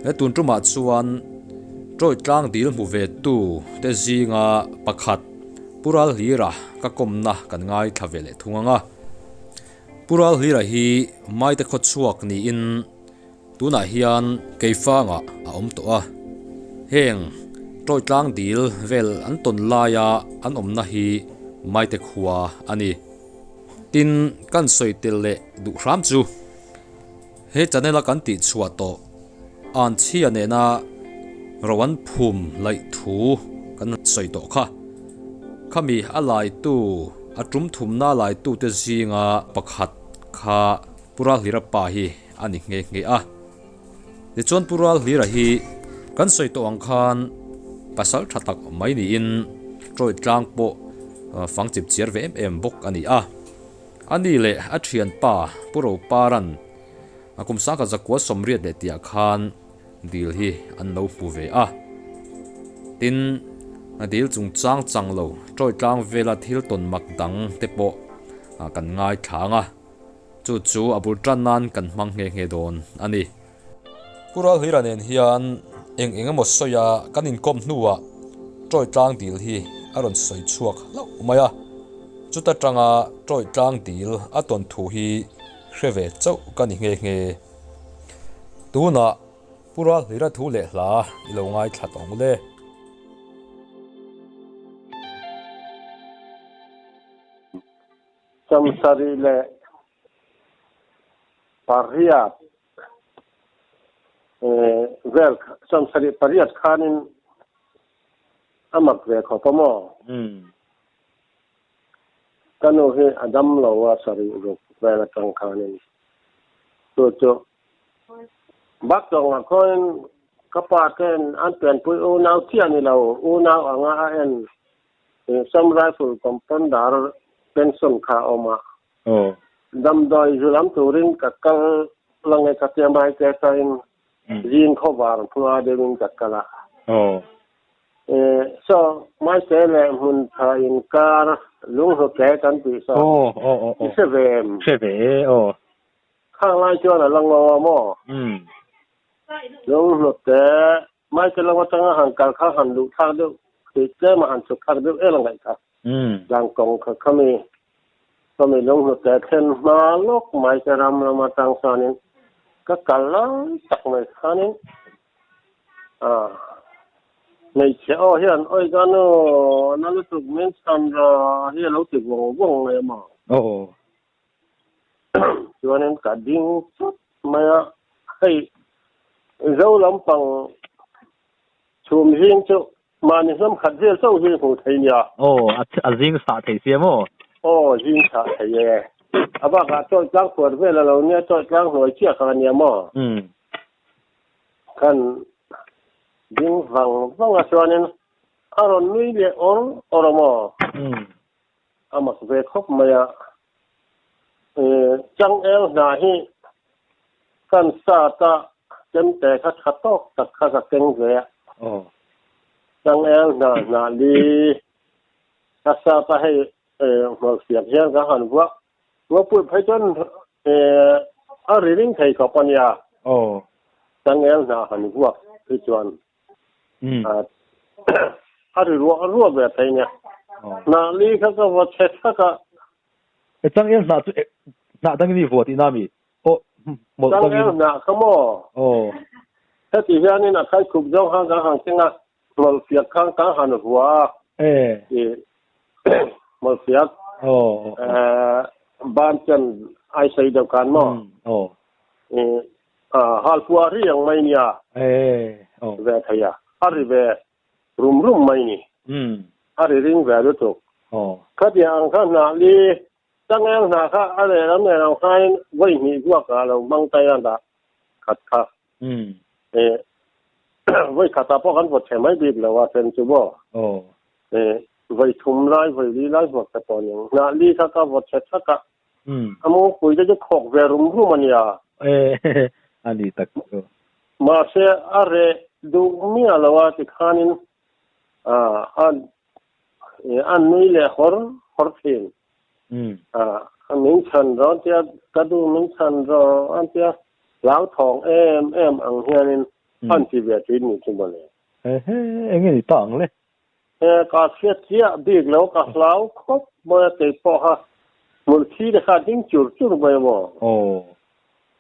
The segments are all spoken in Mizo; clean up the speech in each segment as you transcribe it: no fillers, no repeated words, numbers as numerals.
He tun tumah chuan Troy tlang dil hmu ve tu te zinga pakhat Pu Ralhlira ka kawmna kan ngaithla ve leh thung ang a. Pu Ralhlira hi Maite khawchhuak niin Tunah hian Keifangah a awm tawh a, heng Troy tlang dil vel an tawn laia an awmna hi Maite khua a ni. Tin, kan sawi tel leh duh hram chu he channel a kan tih chhuah tawh Anchhia nena ro an phum laih thu kan sawi tawh kha. Khami a laitu, a tum thumna laitute zinga pakhat kha Pu Ralhlira pa hi a ni nghe nghe a. Tichuan Pu Ralhlira hi kan sawi tawh ang khan pasal tha tak mai niin Troy tlang pawh fang chip chiar ve em em bawk a ni a. A ni leh a thianpa Pu Roparan a kum sangkhat zakua sawmriat leh tihah khan dil hi an lo hmu ve a. Tin, a dil chungchang chang lo Troy tlang vela thil tawn mak dang te pawh kan ngaithla ang a. Chu chu a bul tan nan kan hmang nghe nghe dawn a ni. Pu Ralhlira nen hian eng eng emaw sawi a kan inkawm hnuah Troy tlang dil hi a rawn sawi chhuak hlauh mai a. Chuta tanga Troy tlang dil a tawn thu hi hre ve chauh ka ni nghe nghe. Tunah Pu Ralhlira thu leh hla i lo ngaithla tawh ang le. Sawmsarih leh pariat vel 78 khanin a mak ve khawp a maw? Ka nu hi a dam lo a sarih ruk vel atang khanin chu chu Baktawngah khawiin ka pa ten an pianpui unau chiah ni lo unau anga a en Assam Rifle Compounder pension kha a awm a. Damdawi zu lam turin ka kal lang e ka tia mai te tain zing khawvar hma deuhin ka kal a. So mai te leh hmun tha inkar lunghnute kan tih saw i hre ve em? Hre ve e aw. Khang lai chuan a la ngo a maw? Lunghnute Mai te lo atanga han kal kha han luh thlak deuh tih tlem a han chhuk thlak deuh em a ngaih kha. Tlangkawng kha khami khami lunghnute thlen hma lawk mai te ram lam atang chuanin ka kal lai tak mai khanin ah hmeichhe aw hian awi ka nu na lutuk min chhan rawh hi a lo ti vawng vawng mai a maw. Chuanin ka ding chawt mai a, hei Zo lampang chhum zing chu mahni hnam khat vel chauh hi hmuh thei nia. Aw, a zing sah thei sia maw? Aw, zing sah thei e. A bakah chawi tlang khuar vel a lo nia, chawi tlang hnuai chiah kha a nia maw? Khan ding vang vang a chuanin a rawn nui leh awr awr a maw? A mak ve khawp mai a. Changel hna hi kan sat a, chemte kha tha tawk tak kha ka keng ve a. Changel hna hna li ka sat a hei hmawlhfiak hian ka han vuah. Vuahpui phei chuan a ri ring thei khawp a nia. Changel hna han vuak hi chuan. A ri ruah ruah ve thei nia. Hnah li kha ka va chhe thak a. E changel hnah chu hnah dangin i vuah tihna mi? Aw mawlh dangin. Changel hnah kha maw? Aw. Heti hianin a khai khup zawng khan kan han keng a, mawlh fiak khan kan han vua a. E. I mawlh fiak. Aw. Ban chen ai sei deuh khan maw? Aw. I Halpuah ri ang mai nia ve thei a, a ri ve rum rum mai ni. A ri ring ve lutuk. Khatiang ang kha hnah li changel hnah kha a lehlam lehlam khain vawi hnih vuak ah lo hmang tai a dah khat kha. Vawi khatah pawh kan vawt thei mai bik lo a then chu maw. Vawi thum lai vawi li lai vuak te pawh a ni ang. Hnah li kha ka vawt chhe thak a. A mawngpui te chu khawk ve rum rum a nia. E a ni tak chu. Mahse a reh duh miah lo a tikhanin a a nui leh hawr hawr thin. A min chhan rawh an tia, ka duh min chhan rawh an tia, hlauthawng em em ang hianin. An ti ve thin ni chu mawle. Ehe, enge ni ta ang le? E, ka hriat chiah bik lo, ka hlau khawp mai a, kei pawh kha hmul thi te kha a ding chur chur mai a maw? Aw.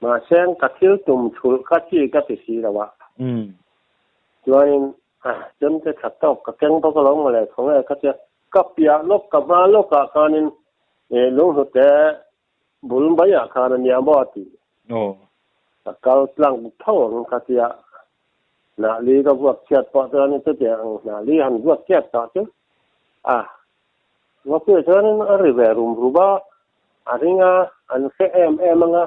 Mahse, ka thil tum thulh kha chi ka ti si lo a. Chuanin, chem te tha tawk ka keng bawk alawm mawle, khawnge ka tia, ka piah lawk, ka hma lawkah khanin lunghnute bul maiah khan a nia maw a ti. Aw. Ka kal tlang tho ang ka tia, hnah li ka vuak chhiat pawh chuanin chutiang ang hnah li han vuak chhiat tawh chu a Ngawpuia chuanin a ri ve rum rum a, a ring a, an hre em em ang a,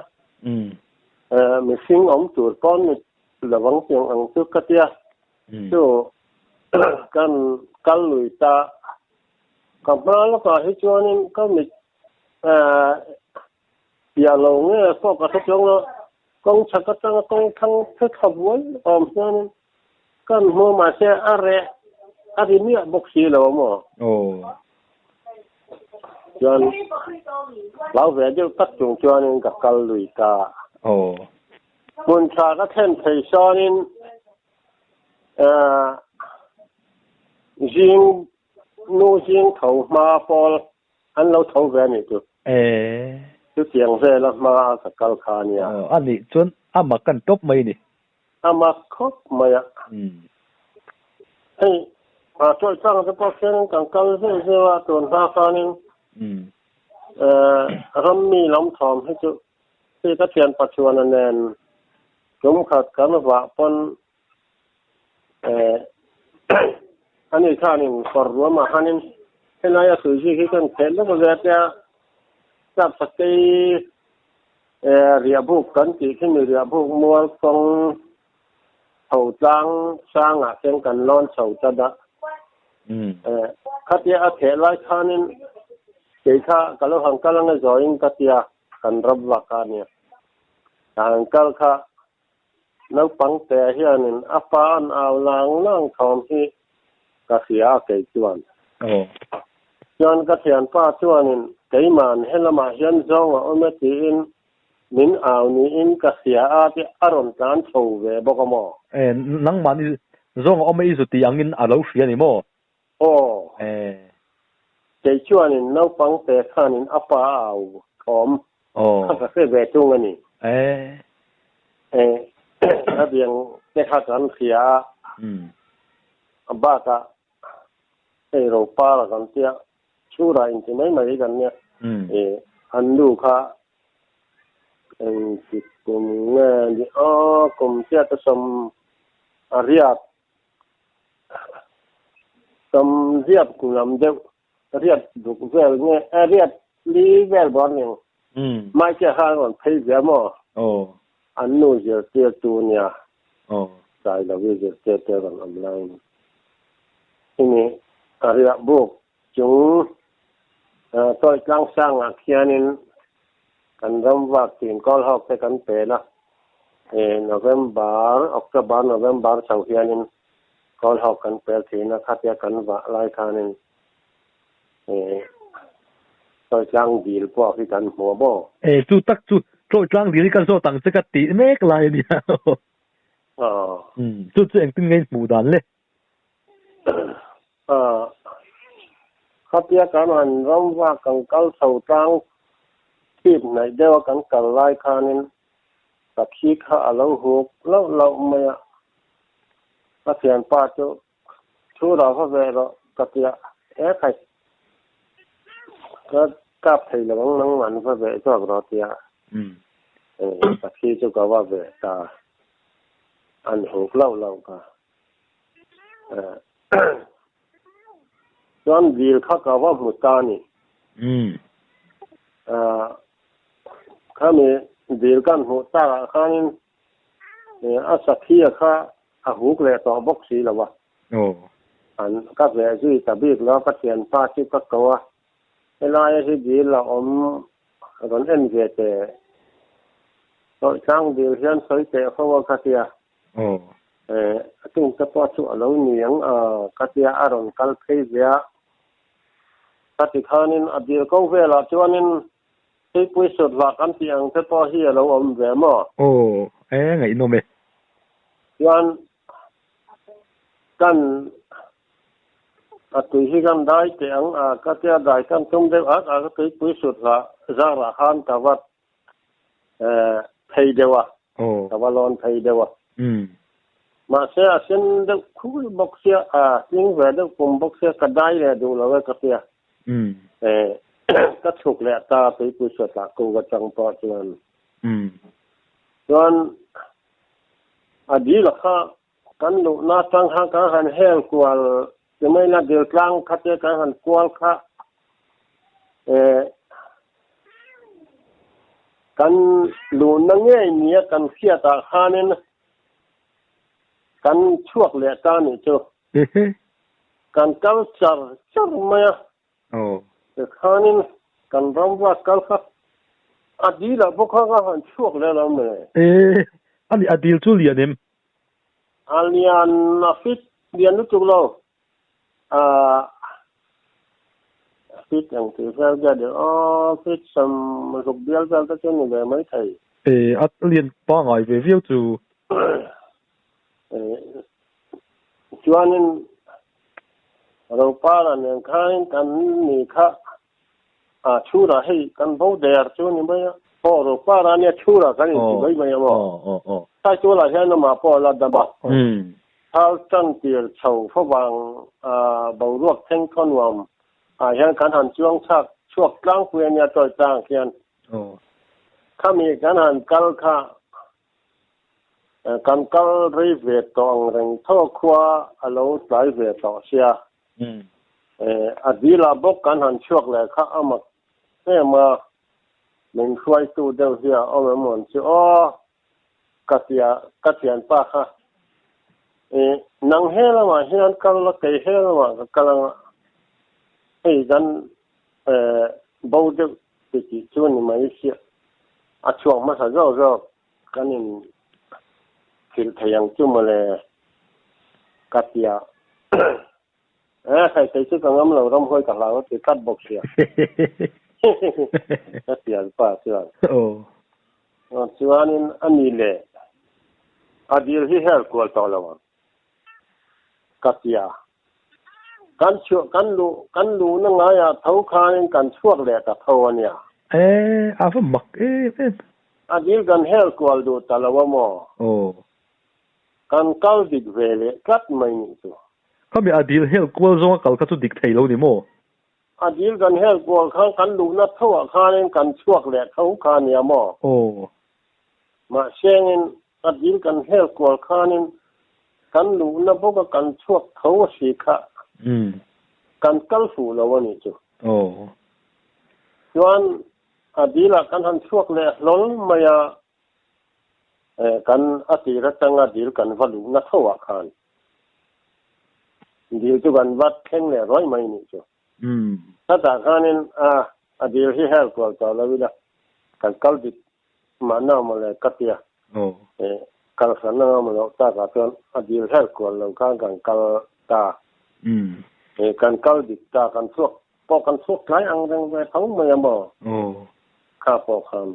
mihring awm tur pawn ni lovang tiang ang chu ka tia, chu kan kal lui ta, ka hma lawkah hi chuanin ka mit piah lo nge pawh ka hre chuang lo, kawng chhak atanga kawng thlang phe thla vuai awm hianin kan hmu mahse a reh a ri miah bawk si lo a maw? Aw. Chuan hlau ve deuh tak chung chuanin ka kal lui ta. Aw. Hmun tha ka thlen thei sawnin zing nu zing tho hma pawl An lo tho ve a nih chu. E. Chutiang vela hma a ka kal kha a nia. Aw, a nih chuan a mak kan tawp mai ni. A mak khawp mai a. Hei, a tawih tlang te pawh khianin kan kal zeuh zeuh a, tun hma khanin rammi lam thawm hi chu hei ka thian Pathiana nen tum khat kan vah pawn Ani khanin kawr ruamah khanin helaia suizi khi kan khel lawk ve tia tlap sakei riahbuk kan tih khi mi riahbuk mual kawng chho tlang sangah khian kan lawn chho ta dah. Khatia a kheh lai khanin kei kha ka lo han kal anga zawiin ka tia kan ram vak a nia. Ka han kal kha Naupang te hianin a pa an au lang lang thawm hi ka hria a kei chuan. Aw. Chuan ka thianpa chuanin keiman helamah hian zawng a awm e tiin min au niin ka hria a tih a rawn tlan chho ve bawk a maw? E, nangmahni zawng a awm e i zu tih angin a lo hria ni maw? Aw. E. Kei chuanin naupang te khanin a pa a au thawm Aw. Kha ka hre ve tung a ni. E. E, a biang te kha kan hria a. A bakah hei Ropara kan tia, chhura inti mai mai hi kan nia. E, an nu kha engti kum nge ni aw, kum chiat a sawm a riat, sawm riat lam deuh Riat duk vel nge eh riat li vel bawr ning. Mai chiah kha an rawn phei ve maw? Aw. An nu zirtirtu nia. Aw. Tlai lo i zirtirtu a rawn awm laiin. Hemi a riah buk chung Tawi tlang sangah khianin kan ram vak tin kawl hawk te kan pel a. November, October, November chho hianin Kawl hawk kan pel thin a, khatia kan vah lai khanin Tawi tlang dil pawh khi kan hmu a maw? E, chu tak chu Tawi tlang dil hi ka zawt ang che ka tih mek lai a nia. Aw. Chu chu engtin nge in hmuh dan le? Aw. Khatia kan han ram vak kan kal chho tlang thip hnaih deuh a kan kal lai khanin Ka thi kha a lo huk lauh lauh mai a, ka thianpa chu thu rau va ve rawh ka ti a, he khai ka kap thei lo ang nangman va ve zawk rawh ti a, ka thi chu ka va ve ta, an huk lauh lauh ka. Chuan dil kha ka va hmu ta a ni. Khami dil kan hmuh takah khanin a sakhia kha a huk leh tawh bawk si lo a. An ka veh zui ta bik lo a, ka thianpa chu ka ko a, helaia hi dil a awm rawn en ve teh. Tawih tlang dil hian sawi teh fo a ka tia. Aw. A chung te pawh chu a lo ni ang a, ka tia a rawn kal phei ve a. Ka ti khanin a dil ko velah chuanin Tuipui sut vah kan tih ang te pawh hi a lo awm ve maw? Aw, e ngaihnawm e. Chuan kan a tui hi kan dai teh ang a ka tia dai kan tum deuh at a ka tuipui sut hlah zarah khan ka va phei deuh a ka va lawn phei deuh a mahse a sen deuh khui bawk sia a hling ve deuh kum bawk sia ka dai leh duh lo e ka tia ka chhuk leh ta tuipui sut hlah kung atang pawh chuan chuan a dil kha kan luhna atang khan kan han hel kual timaina dil tlang kha te kan han kual kha kan luhna ngei nia kan hriatah khanin kan chhuak leh ta nih chu kan kal char char mai a tikhanin kan ram vak kal kha a dil ah bawk kha ka han chhuak leh lo mai. Ani a dil chu lian em? A lian a fit lian lutuk lo. Fit ang tih vel vel deuh aw fit sam ruk bial vel te chu ni ve mai thei. A lian pangai ve viau chu. Chuanin Ropara nen khanin kan ni kha a chhura hei kan bo der chu ni mai a. Aw Ropara nia chhura kan inti mai mai a maw. Saitualah hian amah pawh a la dam a. Thal tan tir chho favang boruak thleng thaw nuam ah hian kan han chuang chhak chhuak tlangpui a nia tawi tlang khian. Khami kan han kal kha Kan kal rei ve tawh ang reng tho khua a lo tlai ve tawh sia. A dilah bawk kan han chhuak leh kha a mak em a, min hruaitu deuh hi a awm em awn chu aw ka tia ka thianpa kha nang he lamah hian kal la kei he lamah ka kal anga hei kan bo deuh ti tih chu ni mai sia a chhuak hmasa zawk zawk. Kan in hrilh thei ang chu mawle ka tia e hei kei chu ka ngam lo ram hawi ka hlau a ti tlat bawk sia ka tial pa chuan chuanin a ni le a dil hi her kual tawh lo ang ka tia kan chhuah kan luh kan luhna ngaiah tho khanin kan chhuak leh ta tho a nia. E a va mak em em. A dil kan hel kual duh ta lo a maw? Aw. Kan kal dik ve leh tlat mai nih chu. Khami a dil hel kual zawnga kal kha chu dik thei lo ni maw? A dil kan hel kual khan kan luhna tho ah khanin kan chhuak leh tho kha nia maw? Aw. Mahsengin a dil kan hel kual khanin kan luhna bawka kan chhuak tho a si kha kan kal fuh lo a nih chu. Aw. Chuan a dilah kan han chhuak leh hlawl mai a, kan a tir atanga dil kan va luhna tho ah khan dil chu kan va thleng leh ruai mai nih chu. Hetah khanin a dil hi hel kual tawh lo ila kan kal dik Mahna mawle ka tia kal hran anga maw loh takah chuan a dil her kual lo khan kan kal ta. Kan kal dik ta, kan chhuak pawh kan chhuak tlai ang reng ve tho mai a maw kha pawh khan.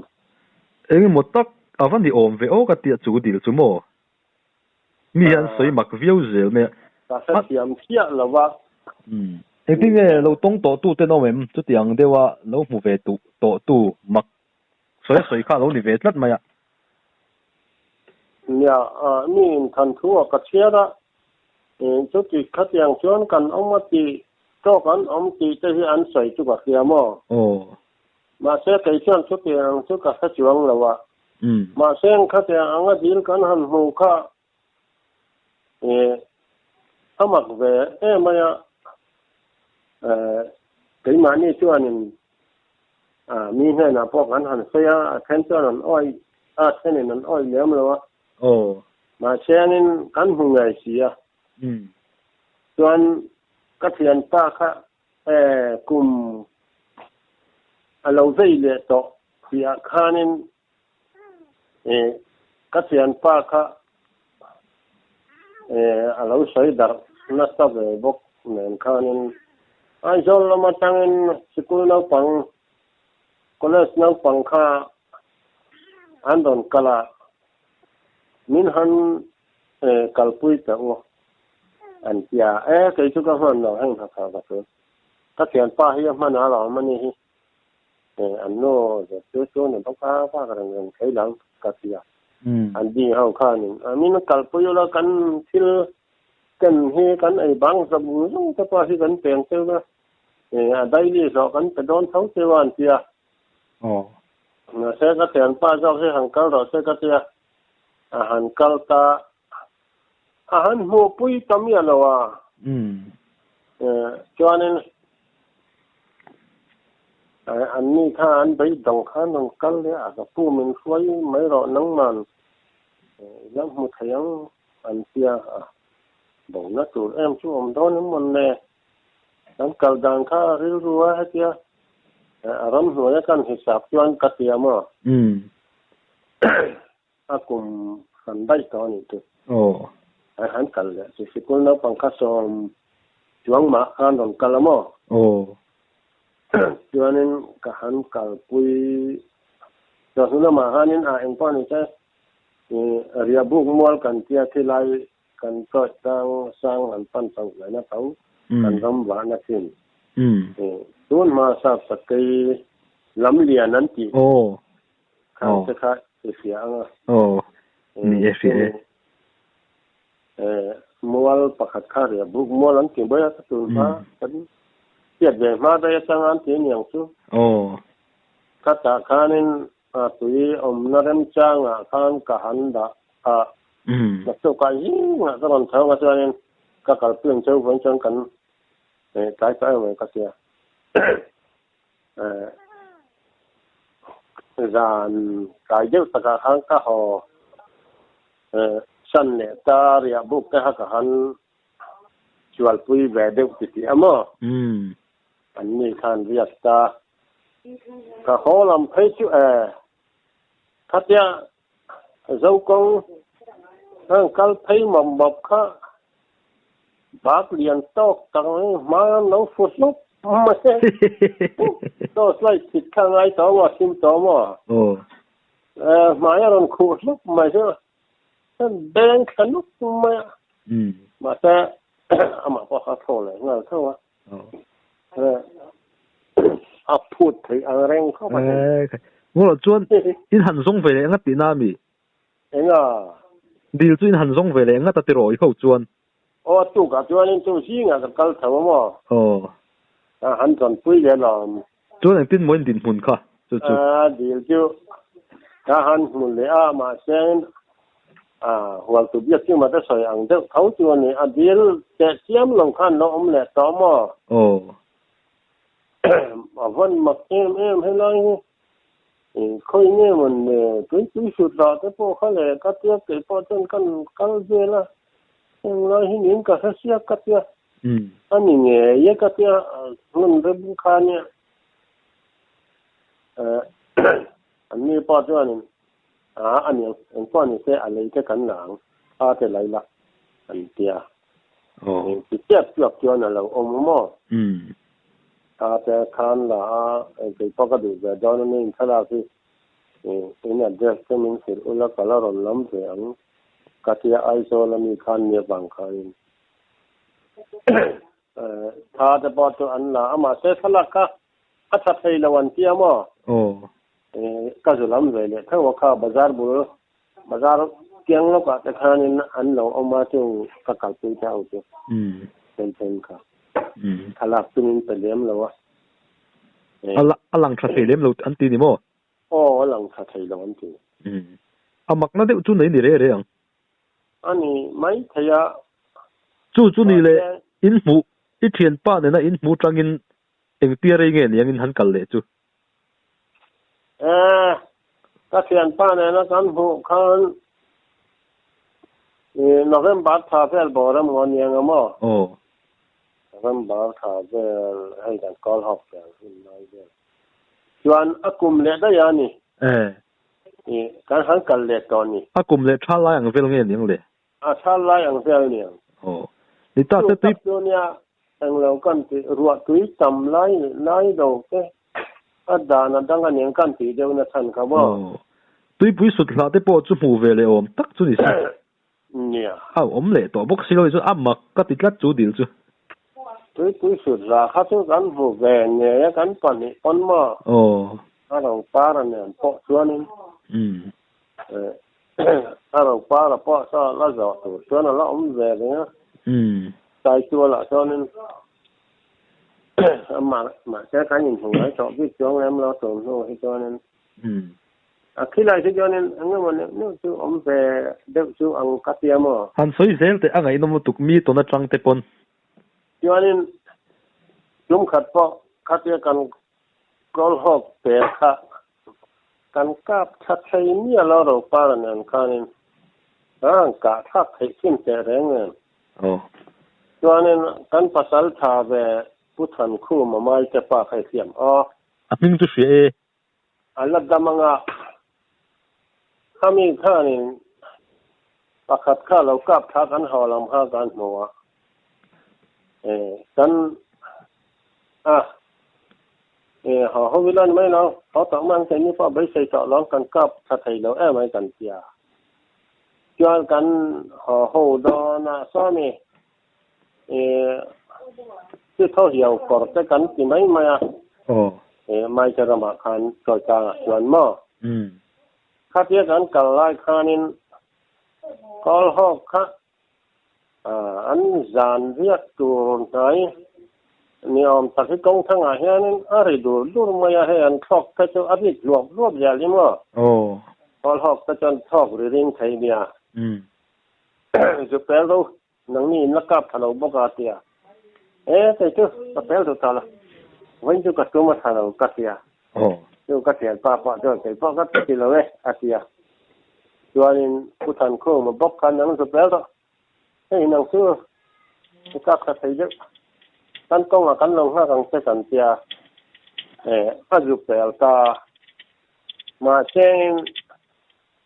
Engemaw tak a va ni awm ve aw ka tia chu dil chu maw? Mi hian sawi mak viau zel mai a. Ka hrethiam chiah lo va. Engtin nge lo tawng tawh tu ten awm em? Chutiang deuha lo hmu ve tawh tu mak Sawi sawi kha a lo ni ve tlat mai a. Nia, mi inthan thu a ka chhiar a, chuti khatiang chuan kan awm a tih tawk an awm tih te hi an sawi chu ka hria maw? Aw. Mahse kei chuan chutiang chu ka hre chuang lo a. Mahse khatiang anga dil kan han hmuh kha a mak ve em mai a, keimahni chuanin mi hnenah pawh kan han sawi a, a then chuan an awih a, a thenin an awih lem lo a. Mahsenin kan hmu ngei si a. Chuan ka thianpa kha kum a lo vei leh tawh tihah khanin Ka thianpa kha a lo sawi darh nasa ve bawk nen khanin Aizawl lam atangin sikul naupang, college naupang kha an rawn kal a, min han. Kalpui teh u an ti a, e kei chu ka hman lo heng hna kha ka tul. Ka thianpa hi a hman a lo awm a ni hi. An nu zirtir chu ni bawk a, vak reng reng thei lo ka ti a. An ding ho khanin a min kalpui ula kan thil ken hi kan ei bang zawng zawng te pawh hi kan peng cheu a, a daily hlawh kan pe dawn tho cheu a an ti a. Mahse ka thianpa zawk hi han kal rawh se ka ti a. A han kal ta a han hmuhpui ta miah lo a. Chuanin an ni kha an beidawng khan rawn kal leh a, ka pu min hruai mai rawh nangman i lo hmu thei ang an tia a, bona tur em chu awm dawn em mawn le. Kan kal dan kha a rilru a hetia a ramhnuaia kan hisap chuan ka tia maw? A kum hran daih tawh a nih chu. A han kal leh chu sikul naupang kha sawm chuang mah khan rawn kal a maw? Chuanin ka han kalpui chawhnu lamah khanin a engpawh ni se riahbuk mual kan tia khilai Kan tawih tlang sang an pan chauh leh na tho, kan ram vahna thin. Tun hma sap sakei lam lian an tih khang te kha i hria ang a. Mual pakhat kha ria buk mual an ti mai a, ka tun hma kan hriat ve hma daih atang an ti aniang chu. Khatah khanin A tui awmna remchangah khan ka han dah a, naktukah zingah ka rawn tho a chuanin ka kalpui ang cheu vawiin chuan kan tlai tawh em ka tia. Zan tlai deuh takah khan ka haw san leh ta riah buk te kha ka han chualpui ve deuh titih a maw? An ni khan riak ta. Ka haw lam phei chu e, khatia Zokawng heng kal phei mawp mawp kha bak lian tawk tak mai hma an lo fu hlup mai e. Torch light thit kha ngai tawh maw, thim tawh maw? E, hmai a rawn khuh hlup mai chu beng thla nuk mai a. Mahse amah pawh kha thaw leh nghal tho a. A phut theih ang reng khawp a ni. Ngawh chuan in han zawng ve leh ngat tihna a mi? Enga? Dil chu in han zawng ve leh ngat a tiraw i ho chuan? Aw a tukah chuanin chu zingah ka kal tho a maw? Aw. A han chawnpui leh alawm. Chuan engtin maw in dinhmun kha chu chu? A dil chu ka han hmu leh a, mahse a hualtu biak chu mate sawi ang deuh tho chu a ni. A dil teh chiam lo khan lo awm leh tawh maw? Aw. A vawn mak em em helai hi. Khawi nge mawn le tuipui hrut lah te pawh kha leh ka tia kei pawh chuan kan kal vel a, henglai hi niin ka hre siak ka tia. A ni ngei e ka tia hmun rem kha nia. An ni pawh chuanin a a ni eng pawh ni se a lei te kan la ang a te lai la an tia. Ti chiap chiap chuan a lo awm maw? A te khan la a kei pawh ka duh ve dawn a ni in thlalak hi in address te min hrilh ula ka la rawn lam ve ang ka tia Aizawl a mi khan nia vang khanin. Tha te pawh chu an la a, mahse thlalak kha a tha thei lo an tia maw? Ka zu lam ve leh theuh a kha bazar bul bazar kiang lawkah te khanin an lo awm a chung ka kalpui te ho chu then then kha thlalak chu min pe lem lo a. A lang tha thei lem lo an ti ni maw? Aw a lang tha thei lo an ti. A makna deuh chu nei ni re re ang. A ni mai thei a. Chu chu ni le, in hmuh, i thianpa nena in hmuh tangin engtia rei nge niang in han kal leh chu? E, ka thianpa nena kan hmuh khan November thla vel bawr emaw niang a maw? Aw. November thla vel hei kan call hawk vel hun lai vel chuan a kum leh daih a ni. E. I kan han kal leh tawh ni. A kum leh tha lai ang vel nge niang le? A tha lai ang vel niang. Aw. Ni ta se tui. Chu tak chu nia englo kan tih ruah tui tam lai lai lo te a dan a dang a niang kan tih deuh na chhan kha maw? Aw. Tuipui sut hlah te pawh chu hmuh ve leh awm tak chu ni se. Nia. A awm leh tawh bawk si lo chu a mak ka ti tlat chu dil chu. Tuipui sut za kha chu kan hmu ve ngei a kan pahnih pawn maw? Aw. A ropara nen pawh chuanin. Umm. A ropara pawh saw la zawh tur chuan a la awm ve reng a. Umm. Saitualah chuanin amah mahse kan inhmu ngai tawh bik chuang lem lo tun hnu hi chuanin. Umm. A khilai hi chuanin eng emaw neuh neuh chu awm ve deuh chu ang ka tia maw? Han sawi zel teh a ngaihnawm lutuk mi tawn atang te pawn. Chuanin tum khat pawh khatia kan kawlhawk per kha kan kap tha thei mial a Ropara nen khanin a han kah thlak theih thin teh reng nen. Chuanin kan pasal tha ve Pu Thankhuma Maite pa kha i hriam aw. A hming chu hria e. A la dam anga khami khanin pakhat kha lo kap thla kan haw lam kha kan hmu a, kan a haw ho ila ni mai lo, haw tawh mai ang keini pawh beisei tawh lo kan kap tha thei lo em mai kan tia. Chuan kan haw ho dawn a sawmi Chu tho hiau kawr te kan ti mai mai a. Maite ramah khan Chawitangah chuan maw? Khatia kan kal lai khanin Kawlhawk kha an zan riak tur hnai ni awm tak hi kawngthangah hianin a ri dur dur mai a, hei an thlawk te chu a rik hluap hluap zel hi maw? Kawlhawk te chuan thlawk ri ring thei nia. Zu pel ro Nangni in la kap tha lo bawk a tia. E kei chu ka pel duh ta lo. Vawiin chu ka tum a tha lo ka tia. Chu ka thianpa pawh chuan kei pawh ka ti lo e a tia. Chuanin Pu Thankhuma bawk khan nang zu pel rawh. Hei nang chu i kap tha thei deuh. Kan kawngah kan lo nghak ang che kan tia. E a zu pel ta. Mahse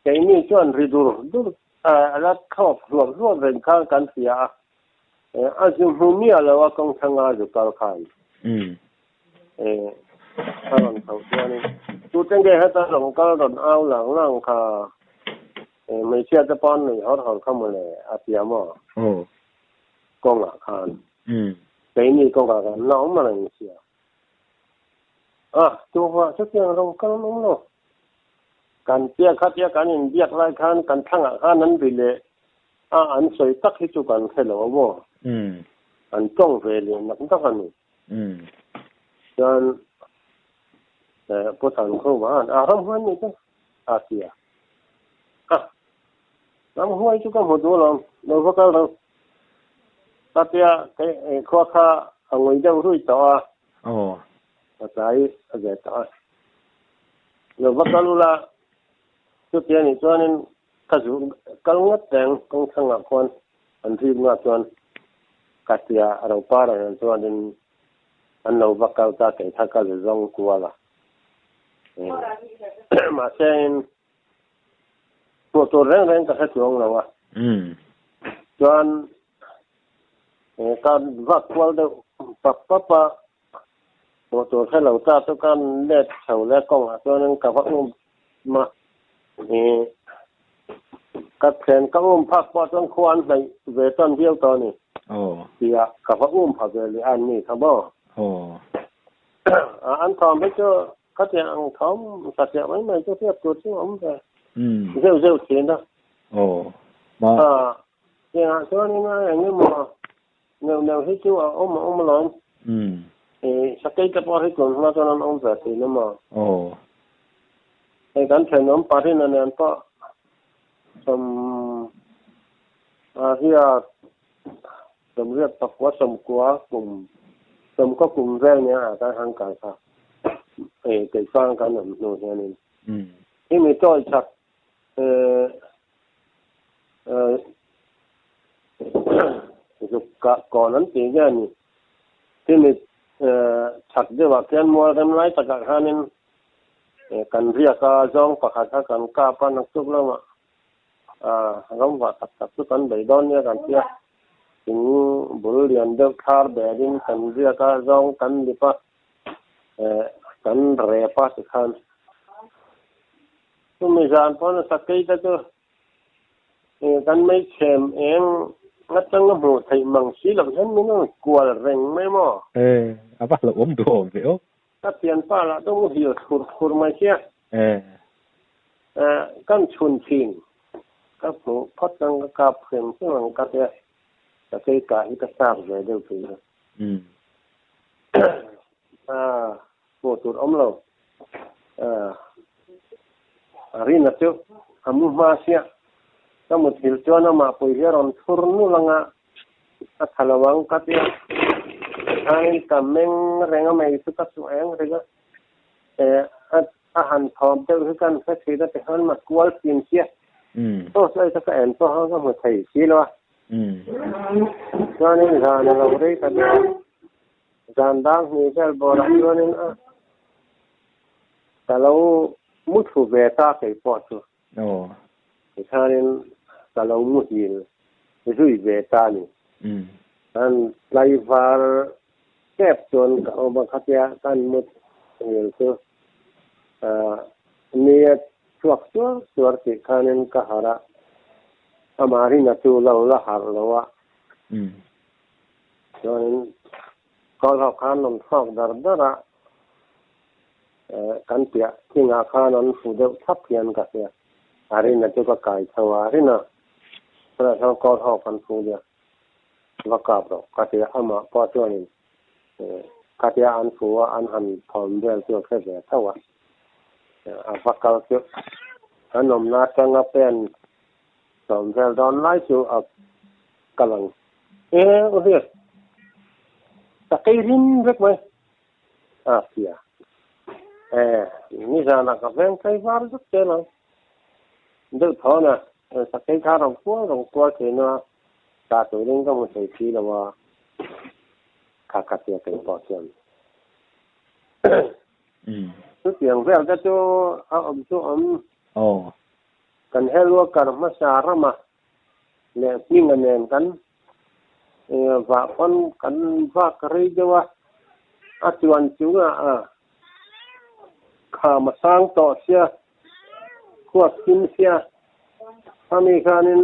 keini chuan ri dur dur A la thlawp hluap hluap reng khan kan hria a, a zu hmu miah lo a kawng thanga zu kal khan a rawn tho chuanin tute nge heta rawn kal rawn au lang lang kha hmeichhia te pawn nui hawr hawr kha mawle a tia maw kawngah khan keini kawngah kan la awm reng sia a tuvah chutiang rawn kal an awm lo. Kan tia khatia kan inbiak lai khan kan thlangah khan an ri leh a, an sawi tak hi chu kan hre lo a maw? An tawng ve leh nak nak a ni. Chuan Pu Thankhuma khan a ramhuai nih chu a ti a. A, ramhuai chu ka hmu duh alawm, lo va kal ro. Khatia khua kha a ngui deuh rui tawh a. A tlai a ve tawh a. Lo va kal ula, chuti anih chuanin ka zu kal ngawt reng kawng thangah khuan an rik ngah chuan ka tia a lo par ang chuanin an lo va kal ta kei kha ka zu zawng kual a. Mahse in hmuh tur reng reng ka hre chuang lo a. Chuan ka vak kual deuh pap pap a. Hmuh tur hre lo ta chu ka let chho leh kawngah chuanin ka va um a, ih ka thlen ka um phak pawh chuan khua an hnaih ve tan viau tawh a ni tia ka va um pha ve leh a an ni kha maw. An thawm hi chu khatiang ang thawm satliah mai mai chu hriat tur chu a awm ve zeuh zeuh thin a. Tiangah chuanin a eng emaw Neuh neuh hi chu a awm a awm alawm. I sakei te pawh hi tun hma chuan an awm ve thin a maw? Hei kan thenawm Parina nen pawh sawm a riat sawmriat pakua sawmkua kum sawmkaw kum vel nia a kan han kal kha i keifang kan awm hnu hianin hi mi tawi chak Zuk kah kawn an tih nge ni? Chumi chhak deuhah khian mual rem lai takah khanin kan riak a, zawng pakhat kha kan kap a, naktuk lamah ramvah tak tak chu kan bei dawn nia kan tia. Thing bul lian deuh thlar berin kan riak a, zawng kan lip a, kan rep a tikhan. Chumi zan pawn sakei te chu. Kan mei chhem eng atang a hmuh theih mang si loh hian min rawn kual reng mai maw? E, a va hlauhawm duh awm ve aw. Ka thianpa lah chu muhil thlur thlur mai sia. E. Kan chhun thin. Ka hmuh phawt ang ka kap hrim hrim ang ka tia. Ka kei kah hi ka chak ve deuh thin a. A, hmuh tur awm lo. A rina chu a mu hma sia. Ka muthilh chuan amah pui hi a rawn thur nul ang a, a tha lo ang ka tia. Tikhanin ka meng reng a mai chu ka chu eng reng a. A han thawp deuh hi kan hre thin a tikhan ma kual thin sia. Torch light a ka en pawh khan ka hmu thei si lo a. Chuanin zan a lo rei ta deuh a. Zan dang hnih vel bawrah chuanin a ka lo mu thlu ve ta kei pawh chu. Tikhanin ka lo muhil zui ve ta a ni. Kan tlaivar tep chuan ka awm a, khatia kan muhil chu nia chhuak suar suar tih khanin ka harh a, amah rinna chu lo la harh lo a. Chuanin kawl ho khan rawn thlawk dar dar a, kan piah thingah khan an fu deuh thlap hian ka hria. A rina chu ka kai chho a, a rina tunah chuan kawl ho kan fu nia, va kap rawh ka ti a, amah pawh chuanin khatia an fu a, an han thawm vel chu a hre ve tho a, a va kal chu an awmna atanga pen Sawm vel dawn lai chu a kal ang. E u Hriat, ka kei rim vek mai. A tia. E, nizanah ka veng tlai var zet zel ang. Deuh thawn a, sakei kha rawn kual rawn kual thin a, tah turin ka hmu thei si lo a, kha ka tia kei pawh chuan. Chutiang vel te chu a awm chu awm. Aw. Kan helua kar hmasa rama leh hminga nen kan vah pawn kan vak rei deuh a, a chuan chungah a kham a sang tawh sia, khuap thim sia, khami khanin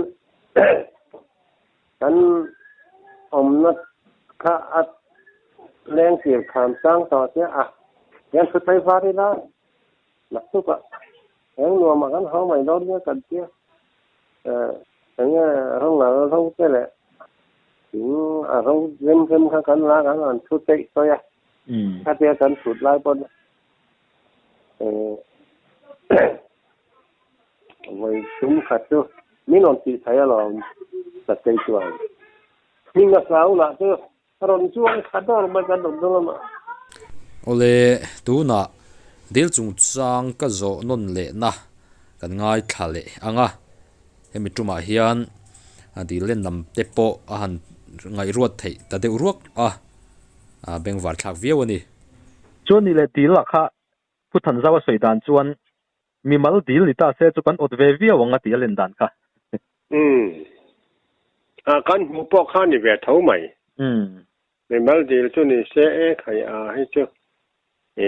kan awmna kha a lengtir kham sang tawh sia a, hian thu tlai var ila naktukah. Eng nuamah kan hau mai dawn nia kan tia. Eng nge rawng ro te leh thing a ro rem rem kha kan la kan han thu teih tawi a. Khatia kan thut lai pawn vawi tum khat chu min rawn tih thei alawm Sakei chuan. Hming a hlau lah chu A rawn chuang tha dawr mai kan awm dawn a. Awle, tunah dil chungchang ka zawh nawn lehna kan ngaithla leh ang a, hemi tumah hian dil len lam te pawh a han ngaihruat theih ta deuh ruak a, bengvar thlak viau a ni. Chuan ni leh dil lah kha Pu Thanzau a sawi dan chuan mimal dil ni ta se chu kan awt ve viau ang a ti a len dan kha. Umm. A kan hmuh pawh kha ni ve tho mai. Umm. Mimal dil chu ni se e khai a hi chu e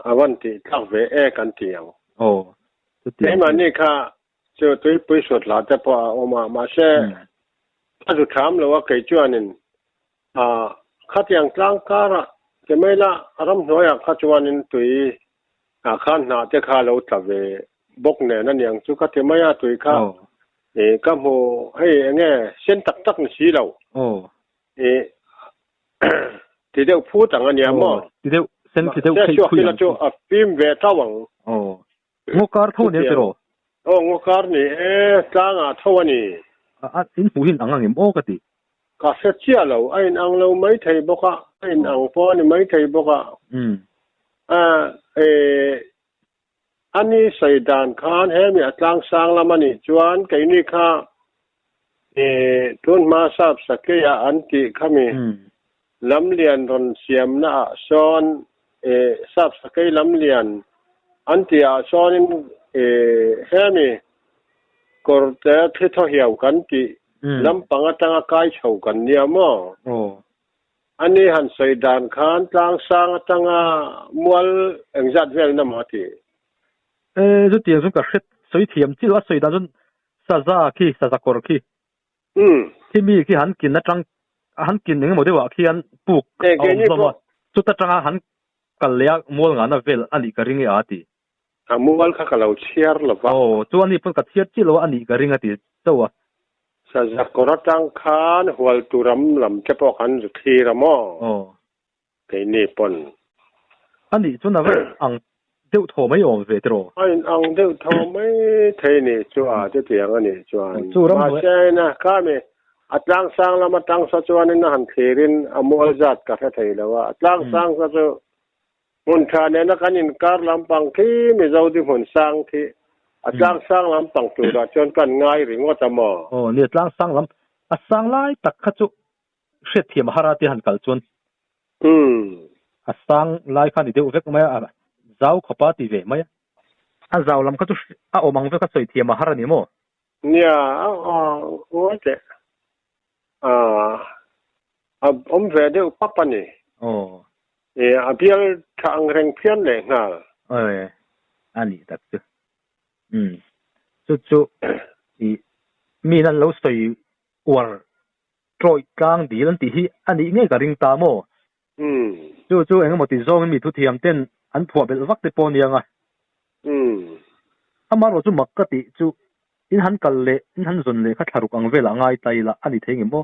a van tih tlak ve e kan ti ang. Aw. Chuti ang. Keimahni kha chu tuipui sut hla te pawh a awm a mahse a zu tham lo a kei chuanin A, khatiang tlang karah che mai la, ramhnuaiah kha chuanin tui ah khan hnah te kha a lo tla ve bawk nen a niang chu ka ti mai a, tui kha ih ka hmu hei eng nge sen tak tak ni si lo. Ih ti deuh phut ang a nia maw? Ti deuh, sen ti deuh phei phui ang chu. A fim ve tau ang. Ngaw kar tho nia tiraw? Aw, ngaw kar ni e, tlangah tho a ni. A, in hmuh hin ang ang em aw ka ti. Ka hre chiah lo, a in ang lo maithei bawk a, a in ang pawh a ni maithei bawk a. A, e, a ni sawi dan khan hemi a tlang sang lam a nih chuan keini kha e, tun hma sap sakeia an tih khami lamlian rawn siamna ah sawn e, sap sakei lamlian an tih ah sawnin e, hemi kawrte thli thaw hiau kan tih Lampang atanga kai chho kan nia maw? A ni han sawi dan khan tlangsang atanga mual engzat vel na maw a ti? E, chutiang chuan ka hre sawi thiam chiah lo, a sawi dan chuan Saza khi saza kawr khi. Khi mi khi han kin atang han kin engemaw deuhah khian puk a awm hlawm a, chuta tanga han kal leh a mual ngahna vel a nih ka ring e a ti. A mual kha ka lo chhiar lo va. Aw, chu a ni pawn ka chhiar chiah lo a, a nih ka ring a ti chauh a. Saza kawr atang khan hualtu ram lam te pawh khan zu thlir a maw? Aw. Keini pawn. A nih chuan a va ang deuh thaw mai awm ve tiraw? A in ang deuh thaw mai thei nih chu a chutiang a nih chuan. Mahse ina khami a tlangsang lam atang sa chuanin a han thlirin a mual zat ka hre thei lo a, a tlangsang sa chu hmun tha nena kan inkar lampang khi Mizo di hmun sang khi a tlangsang lampang turah chuan kan ngai ringawt a maw? Aw nia tlangsang lam a sang lai tak kha chu hriatthiam a har a tia han kal chuan a sang lai kha a ni deuh vek mai a, zau khawp a ti ve mai a. A zau lam kha chu a awm ang vek a sawi thiam a har a ni maw? Nia, a ngawi teh. A awm ve deuh pap a ni. Aw. E, a bial tha ang reng phian leh nghal. Aw, a nih tak chu. Umm, chu chu i mi in an lo sawi uar Tawih tlang dil an tih hi a nih ngei ka ring ta maw? Chu chu eng emaw ti zawngin mi thuthiam ten an phuah belh vak te pawh nia nga. Amaherawh chu mak ka tih chu in han kal leh in han zawn leh kha thlaruk ang velah ngai ta ila a ni thei nge maw?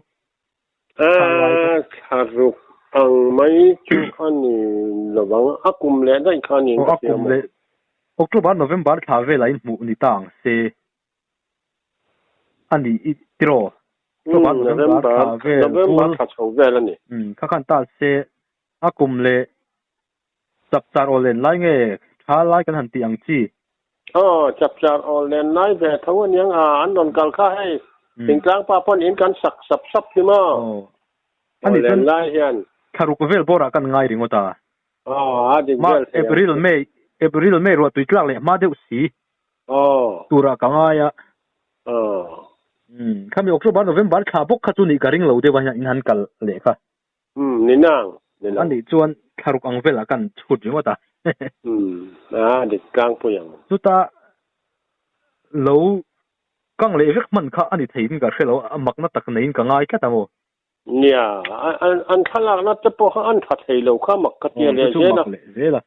Thlaruk ang mai chu a ni lovang, a kum leh daih kha a ni in ka hria maw? October, November thla velah in hmuh ni ta ang se. A ni i tiraw? October, November thla vel November thla chho vel a ni. Umm kha khan ta se a kum leh chapchar awl len lai nge tha lai kan han tih ang chi? Aw chapchar awl len lai ve tho a niang a, an rawn kal kha hei thingtlang pa pawn in kan sak sap sap hi maw? Aw a ni chuan lai hian thlaruk vel bawrah kan ngai ringawt a. Aw a dik vel thei ang. April May April May ruah tui tlak leh hma deuh si. Aw. Turah ka ngai a. Aw. Umm khami October November thla bawk kha chu nih ka ring lo deuh a hian in han kal leh kha. Umm ni nang ni lo. A nih chuan thlaruk ang velah kan chhut ringawt a. Umm a dik tlangpui ang. Chuta lo kang leh vek hman kha a ni theiin ka hre lo a makna tak neiin ka ngai tlat ang aw. Nia, an thlalakna te pawh kha an tha thei lo kha mak ka tia leh zel a. Zel a.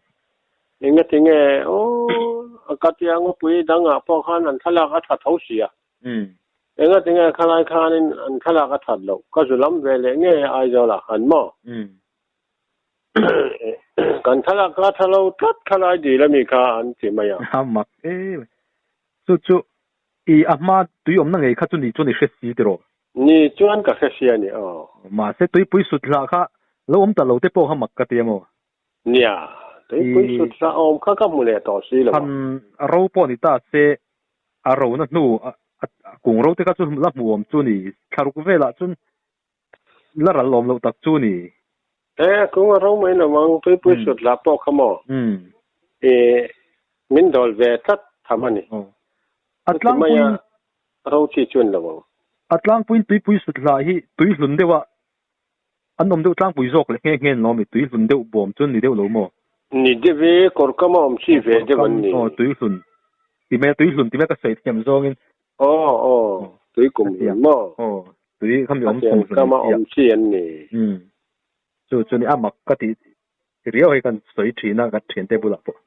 Engati nge aw ka tia ngawpui dangah pawh khan an thlalak a tha tho si a. Engati nge khalai khanin an thlalak a that loh? Ka zu lam ve leh nge Aizawlah khan maw? Kan thlalak kha tha lo tlat khalai dil ami kha an ti mai a. A mak em. Chu chu i a hma tui awmna ngei kha chu ni chuan i hre si tiraw? Ni chuan ka hre si a ni aw. Mahse tuipui sut hlah kha lo awm ta lo te pawh kha mak ka ti a maw? Nia, tuipui sut hlah awm kha ka hmu leh tawh si lo a. Han ro pawh ni ta se a rona hnu a kung ro te kha chu la hmuh awm chu ni, thlaruk velah chuan la ral awm loh tak chu ni. E, kung a ro mai lo ang, tuipui sut hlah pawh kha maw? I min dawl ve tlat tham a ni. A tlangpuiin Ro chi chuan lo ang. A tlangpuiin tuipui sut hlah hi tui hlun deuh a an awm deuh tlangpui zawk leh nghe nghe lo mi tui hlun deuh bawm chuan ni deuh lo maw? Ni deuh e, kawrkam a awm chi ve deuh an ni. Aw tui hlun ti mai a tui hlun ti mai ka sawi thiam zawngin. Aw aw tui kum hlun maw? Aw tui kha mi awm kum hlun a awm chi an ni. Umm chu chu ni a mak ka tih riau hei kan sawi thin a ka thiante bulah pawh.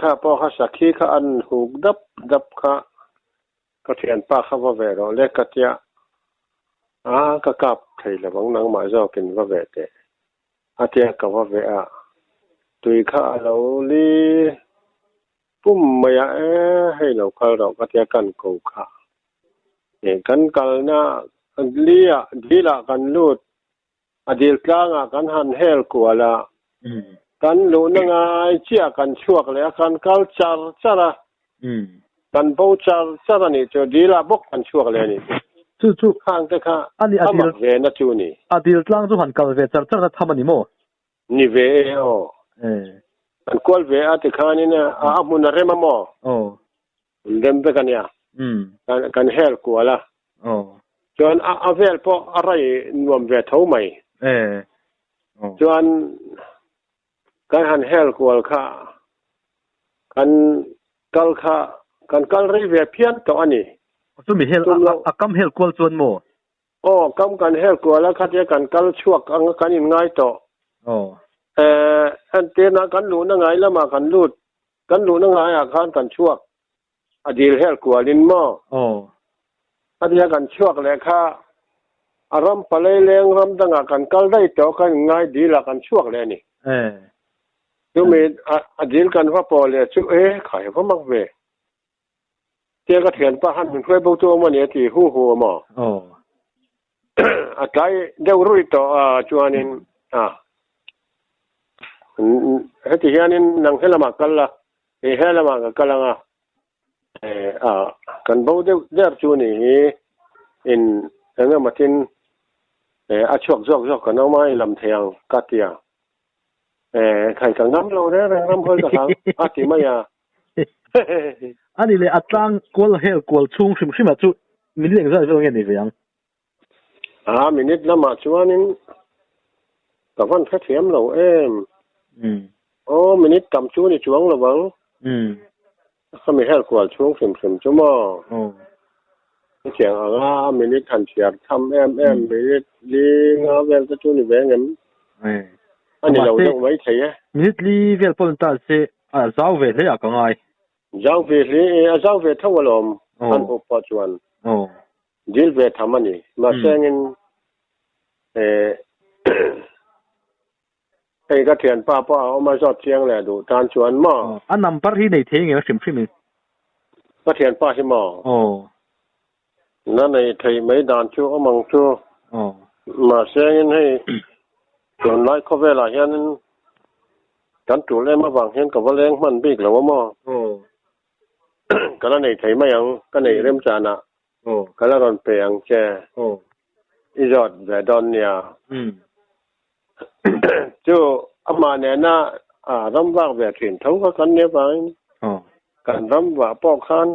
Kha pawh kha sakhi kha an huk dap dap kha ka thianpa kha va ve rawh le ka tia a ka kap thei lo ang nangmah zawkin va ve teh a tia ka va ve a tui kha a lo li pum mai a e hei lo kal rawh ka tia kan ko kha kan kalna li ah dil ah kan lut A dil tlangah kan han hel kual a, kan luhna ngai chiah kan chhuak leh a, kan kal char char a, kan bo char char a nih chu, dilah bawk kan chhuak leh a nih chu. Chu chu Khang te kha a mak ve na chu ni. A dil tlang chu han kal ve char char na tham a ni maw? Ni ve e aw. Kan kual ve a tikhanin a hmun a rem a maw? Aw. An rem vek a nia. Kan hel kual a. Chuan a vel pawh a rai nuam ve tho mai. Chuan kan han hel kual kha kan kal kha Kan kal rei ve phian tawh a ni. Chu mi hel a kam hel kual chuan maw? Aw, kam kan hel kual a, khatia kan kal chhuak ang a kan inngai tawh. Aw. Eh, entirna kan luhna ngai lamah kan lut, kan luhna ngaiah khan kan chhuak a dil hel kualin maw? Aw. Khatia kan chhuak leh kha a ram palei leng ram dangah kan kal daih tawh, kan inngai dilah kan chhuak leh a ni. Eh. Chumi a dil kan va pawh leh chu e, khai va mak ve. Tia ka thianpa khan min hruai bo tu awm a ni a ti hu hu a maw? Aw. A tlai deuh ruih tawh a chuanin a heti hianin nang he lamah kal la, kei he lamah ka kal ang a, a kan bo deuh der chu ni hi in eng emaw tin a chhuak zawk zawk kan awm a i lam thei ang ka ti a. Khai ka ngam lo reng reng ram hawi ka hlau a ti mai a. Ani leh a tlang kual hel kual chhung hrim hrim ah chu minute engzat vel nge ni ve ang? A minute lamah chuanin ka van hrethiam lo em. Aw minute tam chu ni chuang lo ang. Khami hel kual chhung hrim hrim chu maw? Hetiang anga minute han chhiar tham em em minute li nga vel te chu ni ve ngem? A ni lo deuh mai thei e. Minute li vel pawh ni ta se a zau ve hle a ka ngai. Zau ve hle e, a zau ve tho alawm han hup pawh chuan. Dil ve tham a ni. Mahse engin Hei ka thianpa pawh a awm a zawt chiang leh duh tan chuan maw? Aw, a number hi nei thei ngei hrim hrim in. Ka thianpa hi maw? Aw. Na nei thei mai dan chu awm ang chu. Aw. Mahse engin hei tunlai khawvelah hianin kan tul em avang hian ka va leng hman bik lo a maw? Aw. Ka la nei thei mai ang, ka neih remchanah Aw. Ka la rawn pe ang che. Aw. I zawt ve dawn nia. Umm. Chu amah nena ram vak ve thin tho kha kan nia vangin Aw. kan ram vah pawh khan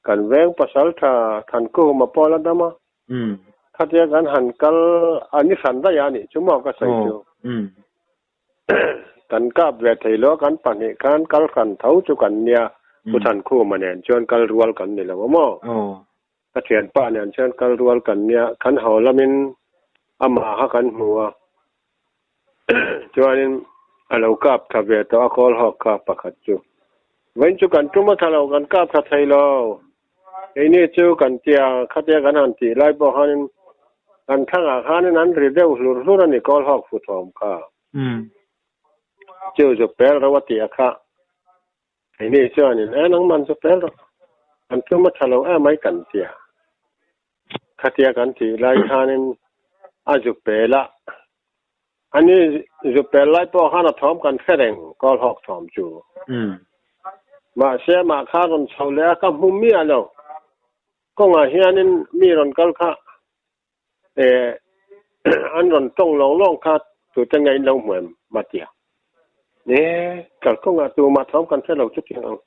kan veng pasal tha Thankuhuma pawh la dam a. Umm. Khatia kan han kal a ni hran daih a nih chu maw ka sawi chu. Aw. Umm. Kan kap ve thei lo a, kan pahnih khan kal hran tho chu kan nia, Pu Thankhuma nen chuan kal rual kan ni lo a maw? Ka thianpa nen chuan kal rual kan nia, kan haw lamin amah kha kan hmu a, chuanin a lo kap tha ve tawh a kawl hawk kha pakhat chu. Vawiin chu kan tum a tha lo, kan kap tha thei lo. Keini chu kan tia, khatia kan han tih lai pawh khanin kan thlangah khanin an ri deuh hlur hlur a ni kawl hawk fu thawm kha. Chu zu pel ro a tih a kha. Keini chuanin e nangman zu pel rawh, kan tum a tha lo emai kan tia. Khatia kan tih lai khanin a zu pel a, ani zu pel lai pawh khan a thawm kan hre reng kawl hawk thawm chu. Mahse amah kha rawn chho leh a, ka hmu miah lo. Kawngah hianin mi rawn kal kha eh an rawn tawng lawng lawng kha tute nge in lo hmu em ma tia. Ne kalkawngah tumah thawm kan hre lo chutiang ang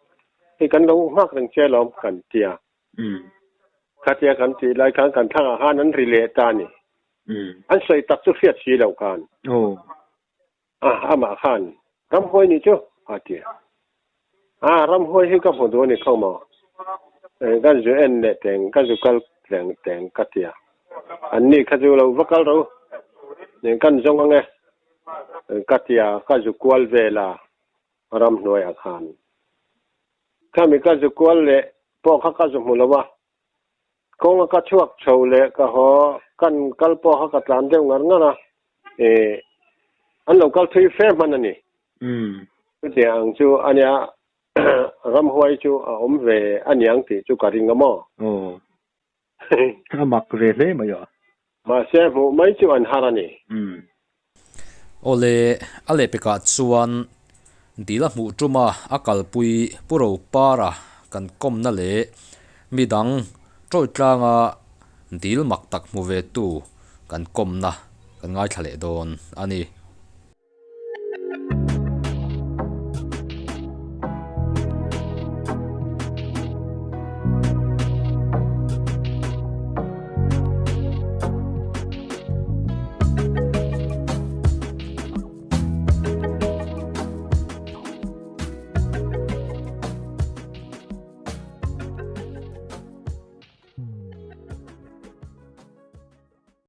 hei kan lo nghak reng che alawm kan tia. Khatia kan tih lai khan kan thlangah khan an ri leh ta a ni. An sawi tak chu hriat si lo khan. A, amah khan ramhuai nih chu a ti a. A, ramhuai hi ka hmu duh a ni kho maw? Ka zu en leh teng, ka zu kal tleng teng ka ti a. An ni kha chu lo va kal ro, kan zawng ang e ka ti a, ka zu kual vel a ramhnuaiah khan. Khami ka zu kual leh pawh kha ka zu hmu lo a, Kawnga ka chhuak chho leh ka haw kan kal pawh kha ka tlan deuh ngar ngar a, eh an lo kal thui fe hman a ni. Chutiang ang chu a nia ramhuai chu a awm ve a niang tih chu ka ring a maw? Aw, a mak ve hle mai a. Mahse hmuh mai chu an har a ni. Awle, a lehpekah chuan dil a hmuh tuma a kalpui Pu Ropara kan kawmna leh midang tawih tlanga dil mak tak hmu ve tu kan kawmna kan ngaithla leh dawn a ni.